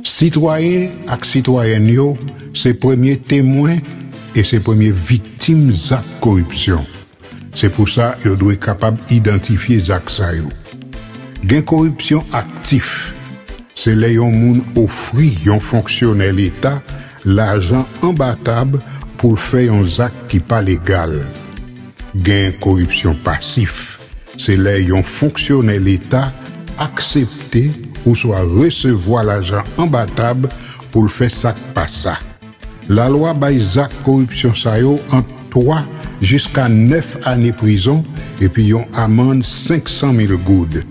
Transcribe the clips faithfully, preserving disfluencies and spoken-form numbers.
Sitwayen ak sitwayèn yo se premye temwen e se premye viktim zak koripsyon. Se pou sa yo dwe kapab idantifye zak sa yo. Gen koripsyon aktif, se lè yon moun ofri yon fonksyonè leta lajan anba tab pou l fè yon zak ki pa legal. Gen koripsyon pasif, se lè yon fonksyonè leta aksepte oswa resevwa lajan anba tab pou l fè sa k pa sa. Lalwa bay zak koripsyon sa yo ant twa jiska nèf ane prizon epi yon amann senk san mil goud.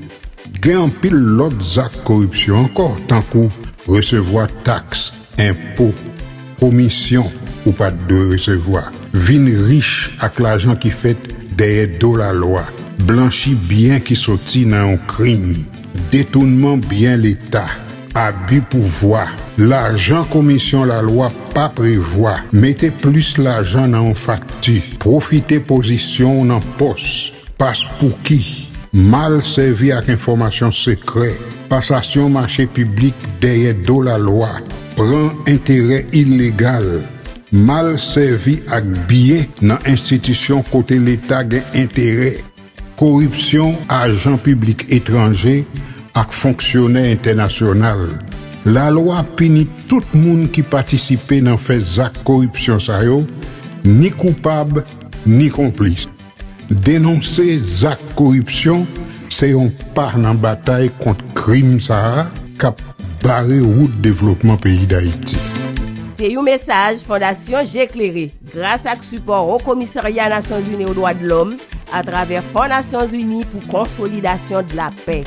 Gen anpil lòt zak koripsyon ankò, tankou resevwa taks, enpo, komisyon ou pa t dwe resevwa, vin rich ak lajan ki fèt dèyè do lalwa, blanchi byen ki soti nan yon krim, detounman byen leta, abi pouvwa, lajan komisyon lalwa pa prevwa, mete plis lajan nan yon fakti, pwofite pozisyon w nan pòs, paspouki, mal sèvi ak enfòmasyon sekrè, pasasyon mache piblik dèyè do lalwa, pran enterè ilegal, mal sèvi ak byen nan enstitisyon kote leta gen enterè, koripsyon ajan piblik etranje ak fonksyonè entènasyonal. Lalwa pini tout moun ki patisipe nan fè zak koripsyon sa yo, ni koupab, ni konplis. Denonse zak koripsyon se yon pa nan batay kont krim sa a k ap bare wout devlopman peyi Dayiti. Se yon mesaj Fondasyon Je Klere, gras ak sipò Wo Komisarya Nasyonzini o Dwa de Lòm, atravè Fon Nasyonzini pou Konsolidasyon de Lapè.